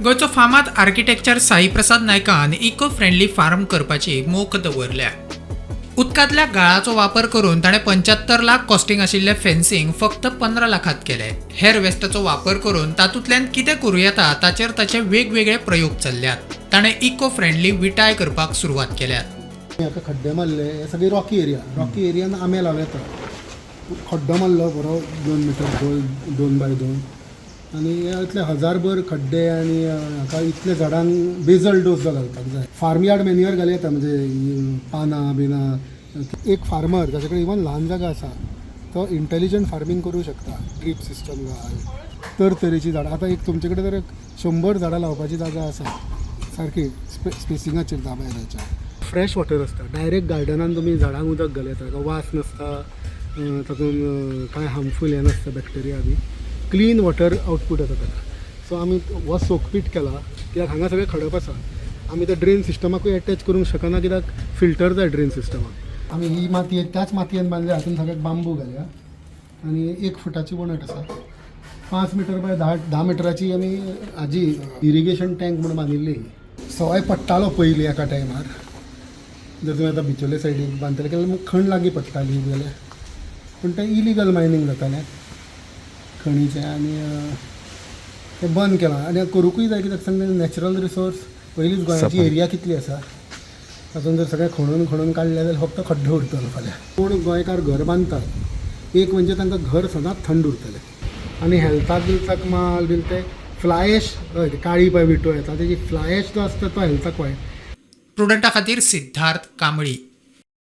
गोंयचो फामाद आर्किटेक्चर साईप्रसाद नायकान इको फ्रेंडली फार्म करपाची मोख दवरल्या. उदकांतल्या गाळाचो वापर करून ताणें 75 लाख कॉस्टिंग आशिल्लें फेन्सिंग फक्त 15 लाखांत केलें. हेर वेस्टाचो वापर करून तातूंतल्यान कितें करूं येता ताचेर ताचे वेगवेगळे प्रयोग चल्ल्यात. ताणें इको फ्रेंडली विटाय करपाक सुरवात केल्यात. हाका खड्डे मारले. हे सगळी रॉकी एरिया. रॉकी एरियान आंबे लावं येता. खड्डो मारलो बरो 2 मिटर खोल, 2 बाय 2, आनी हे इतले हजारभर खड्डे. आनी हाका इतले झाडांक बेजल डोस जो घालपाक जाय. फार्म यार्ड मेन्युअर घालूं येता, म्हणजे ही पानां बिनां. एक फार्मर ताचे कडेन इवन ल्हान जागा आसा, तो इंटेलिजंट फार्मींग करूं शकता. ड्रीप सिस्टम घाल, तरतरेची झाडां. आतां एक तुमचे कडेन जर एक 100 झाडां लावपाची जागा आसा, सारकी स्पेसिंगाचेर 10 बाय 10च्या, फ्रेश वॉटर आसता. डायरेक्ट गार्डनान तुमी झाडांक उदक घालूं येता. ताका वास नासता, तातूंत कांय हार्मफूल हें नासता, बॅक्टेरिया बी. क्लीन वॉटर आउटपूट येता ताका. सो आमी हो सोकपीट केला कित्याक हांगा सगळें खडप आसा. आमी ते ड्रेन सिस्टमाकूय एटॅच करूंक शकना, कित्याक फिल्टर जाय ड्रेन सिस्टमाक. आमी ही मातयेन, त्याच मातयेन बांदल्या. हातून सगळ्याक बांबू घाल्या आनी 1 फुटाची वणट आसा. 5 मिटर बाय 10 10 मिटराची आमी हाजी इरिगेशन टँक म्हूण बांदिल्ली. सवाय पडटालो पयलीं एका टायमार. जर तुमी आतां बिचोले सायडीक बांदतले जाल्यार खण लागीं पडटाली जाल्यार, पूण तें इलिगल मायनींग जातालें खणीचें आनी तें बंद केलां. आनी करुंकूय जाय, कित्याक सांग, नॅचरल रिसोर्स. पयलींच गोंयाची एरिया कितली आसा, तातूंत जर सगळें खणून खणून काडलें जाल्यार फक्त खड्डो उरतलो फाल्यां. कोण गोंयकार घर बांदतात, एक म्हणजे तांकां घर सदांच थंड उरतलें आनी हेल्थाक बिल्थाक माल बील ते फ्लायएश, हय, काळी पळय विटो येता, तेजी फ्लायएश जो आसता तो हेल्थाक वायट. प्रुडंटा खातीर सिद्धार्थ कांबळी.